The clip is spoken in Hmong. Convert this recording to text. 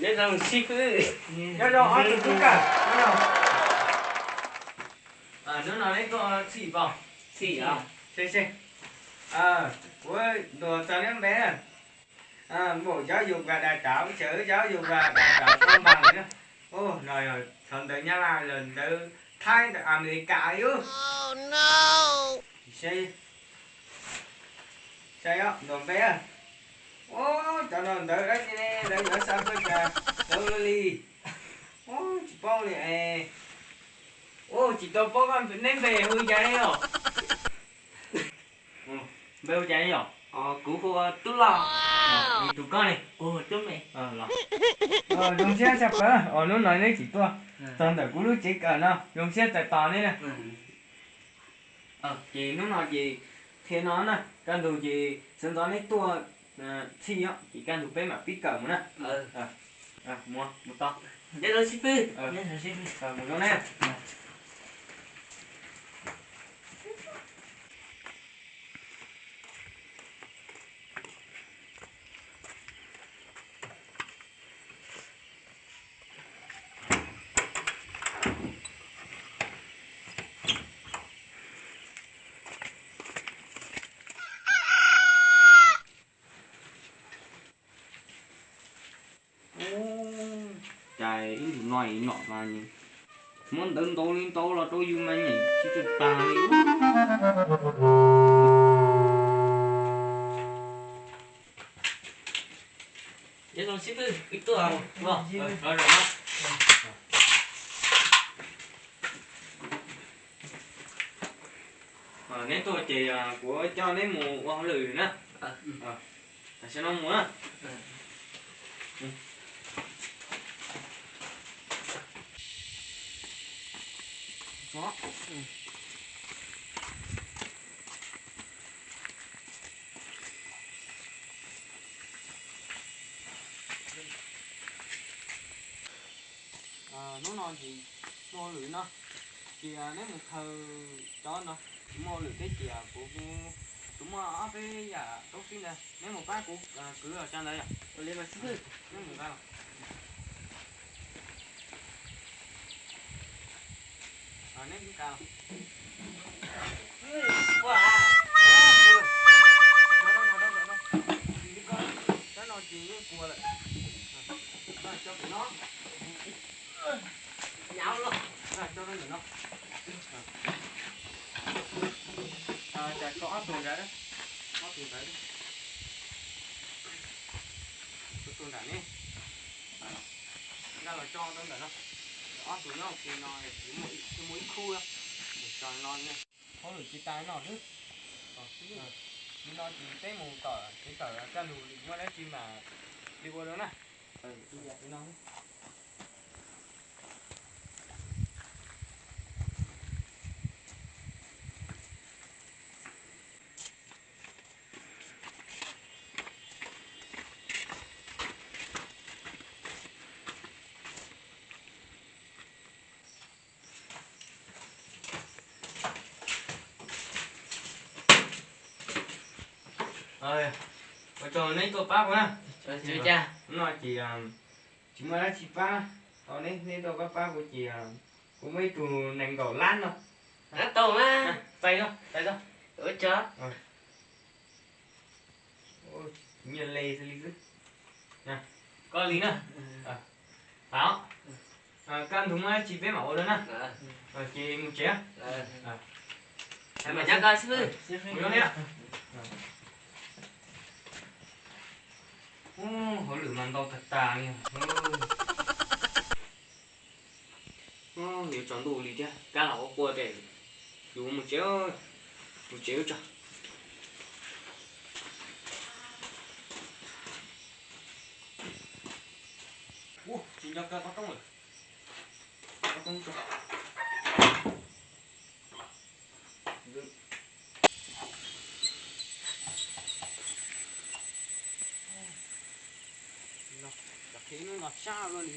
Nyob zoo sib fwb. Nyob zoo ob tug tub kawm. Hnub no neb tuaj txhij pom? Txhij os. Kuv ntuas txog neb npe na. Bộ giáo dục và đào tạo, sở giáo dục và đào tạo Cao Bằng na. Ub, no yog thov ntawv Nyab Laj los ntawv Thaib ntawv Amelikas ub. Saib os, ntuas npe. Ub, cov no ntawv dab tsi ne, lawv yuav xa tuaj cas ntawv ua luaj li. Ub, tsis paub li es. Ub, tsis tau paub koj neb npe hu li cas ne yom? Npe hu cas ne yom? Kuv hu ua Tub Loj. Tus koj ne? Kuv hu ua Tub Me. Zoo siab tshaj plaws os, hnub no neb tsim tuaj txog ntawm kuv lub tsev kawm no, zoo siab txais tos neb na. Ces hnub no ces qhia no na, kaj ntug ces sawv ntxov neb tuaj txhij os, ces kaj ntug peb mam pib kawm mus na. Mus, mus tau. Nyob zoo sib fwb. Mus zoo ne. Ub, cas ib ntus no es nom mas muab ntawv ntau li ntau los rau yus mas nyeem tsis tag li. Nyob zoo sib fwb, wb tuaj. Neb tuaj ces kuv coj neb mus ua hauj lwm na. Tam sim no mus na. Hnub no ces muaj hauj lwm no, ces neb mus khaws cov no, tsis muaj hauj lwm thiab ces kuv, kuv muaj ob peb yam toob sib ntawd, neb mus pab kuv kwv los tso ntawd yom. Ua li mas xib hwb, neb mus nqa los. Neb mus nqa los. Cov no ces yeej puas lawm. Cov no. Coj rau ntawm no. Cas tso ob tug nrad, ob tug nrad, tus nram ne, nqa los tso rau ntawm no. Ob tug nyob ua ke no, muaj ib khub, tso no ne. Hauj lwm tsis tas no xwb. Li no ces peb mus tom kev kawm kaj lug muaj dab tsi mas li ua dua na. Ua tsaug neb tuaj pab kuv na. No ces tsis muaj dab tsi pab tau neb, neb tuaj pab pab kuv ces kuv muaj ib tug nees nkaum lab no. Tau na. Txais txais. Ua tsaug. Nyiaj le xwb li xwb. Koj li na. Koj ntug muaj dab tsi peb mam ua dua na. Ces mus tsev. Mus zoo ne. Hauj lwm mas ntau tag tag li. Yuav tsaus ntuj li thiab, kab los ua qua ces yuav mus tsev, mus tsev tso. Ua, tsis nco kawg qhov rooj lawm. Qhov rooj tso. Cov qhiav hnub no sab luaj li.